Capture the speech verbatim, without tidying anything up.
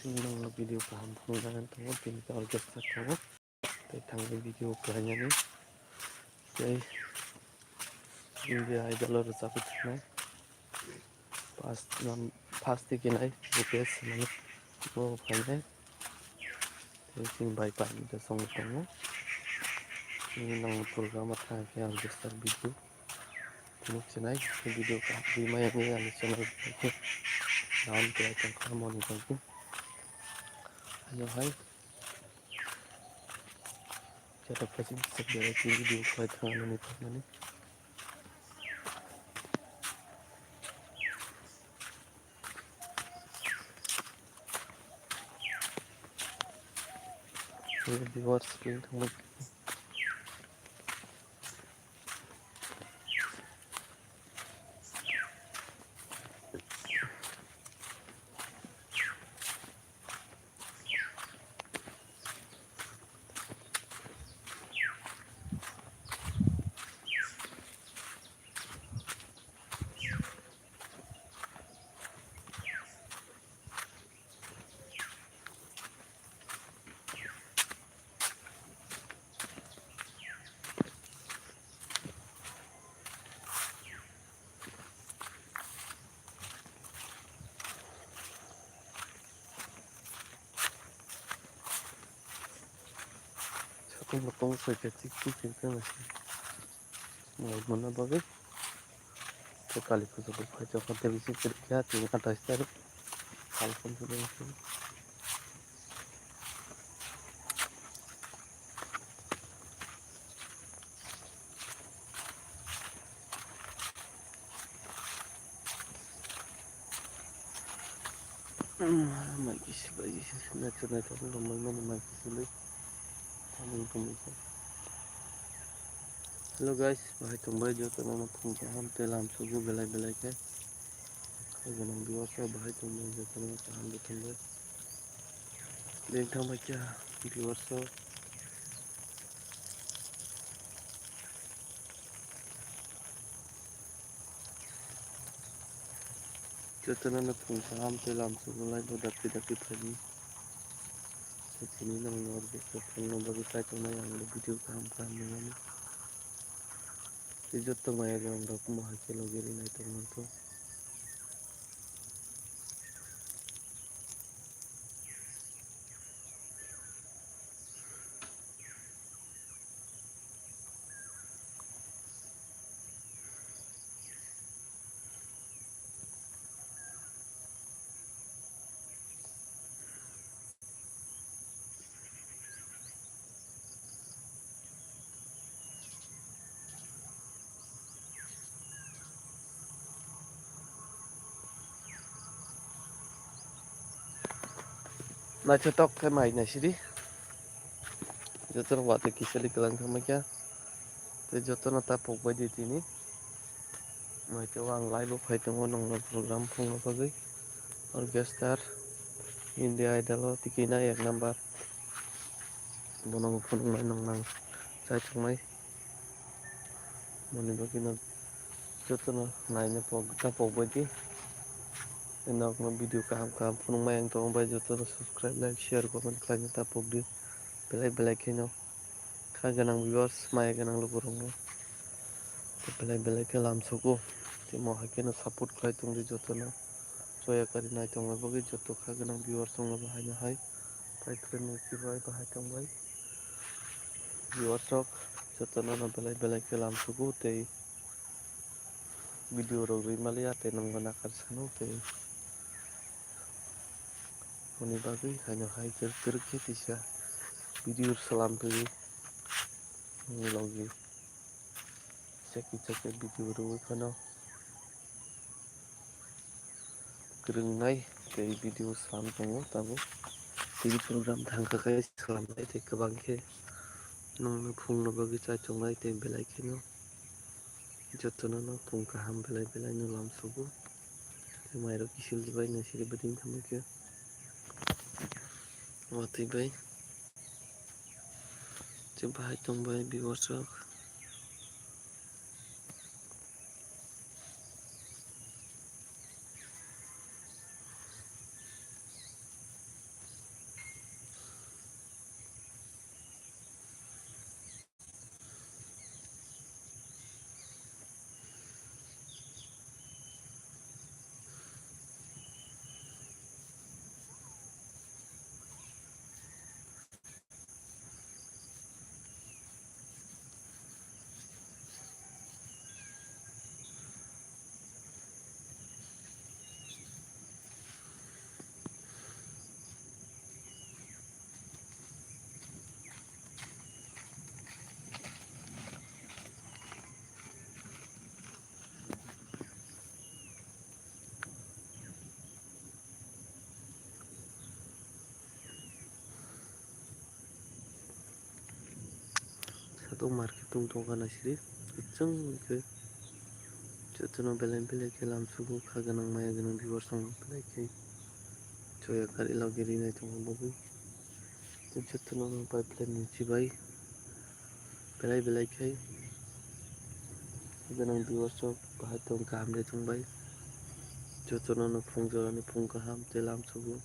Nangno video kaham phunukna tongo, tini orchestra tongo. Tei thangwi video khlainani. Tei India Idol o rwchapwi thangnai. First nam-, first tei kinai Rupesh hinwi bo phainai. Tei chini bai pai da song tongo. Nini nang program o thang khe ang bwswk video phunuk chinai. Video kaham maya ni ani channel khe down khlai tong kha moni bagwi. Ano hai. Joto kaisa bwswk belai twi video khlai thangmani thangmani. Viewers, screen thangmani. Satung bo tong soi khe chik chik khe tong nai. Mai mona bagwi. Tei Kali puja bo phai tongkha tei bisi kwrwi kha tini athais tarik. Sal phung phung. Mai kisi bai kisi naithok naithok wngkha mai mani mai kisi bai. Hello guys, bahai tongbai jotono no phung kaham tei lam sugo belai belai khe. Hai gwnang viewers rok bahai tongbai jotono kaham jothon bai. Beng thang bai kha viewers rok. Jotono no phung kaham tei lam sugo lai bo dakti dakti phaidi. Tini nang no phung no bagwi kaitor nai ang video kaham kaham nangmani. Tei joto maya gwnang rok mohai khe logi ri nai tong mantho. Naithotok khe mai naisidi. Jotono watwi kisali kwlang thangma khe. Tei jotono ta pokbai di tini. Mai tei ang live o phai tongo nongno program phungna bagwi. Orchestra, India Idol o tikina ek number. Bono bo phunuknai nong nang chai thangmai. Moni bagwi no jotono naina pok ta pokbai di. Tei nokno video kaham kaham phunukmai ang tongo bai jotono subscribe, like, share, comment khlaina ta pokdi. Belai belai kheno kha gwnang viewers, maya gwnang lukurokno belai belai khe lamsugo. Tei mo hai kheno support khlai tongdi jotono. Choya kari nai tongna bagwi joto kha gwnang viewers rokno bo haino hai. Tei khe nukhi bai bahai tongbai. Viewers rok jotono no belai belai khe lamsugo tei video rok rwi maliya tei nokno nakar sano tei hwnwi bagwi haino hai kwrwk kwrwk khe tisa video salam twi logi chakhe chakhe video rwwi phano kwrwngnai tei video salam tongo tabuk. Tini program thangkha khe salamnai tei kwbang khe nokno phungna bagwi chaitongnai tei belai kheno jotono no phung kaham belai belai no lamsugo. Tei mairok kisil bai no siri bwtwi thangwi khe watwi bai. Tei bahai tongbai viewers rok. Tatok market tong tongkha naisiri kwchwng khe. Jotono belai belai khe lamsugo kha gwnang maya gwnang viewers rok belai khe. Choya kari logi rinai tongo bagwi. Jotono pipeline ni chibai belai belai khe. Kha gwnang viewers rok bahai tong kaham de tongbai. Jotono no phung jorani phung kaham tei lamsugo.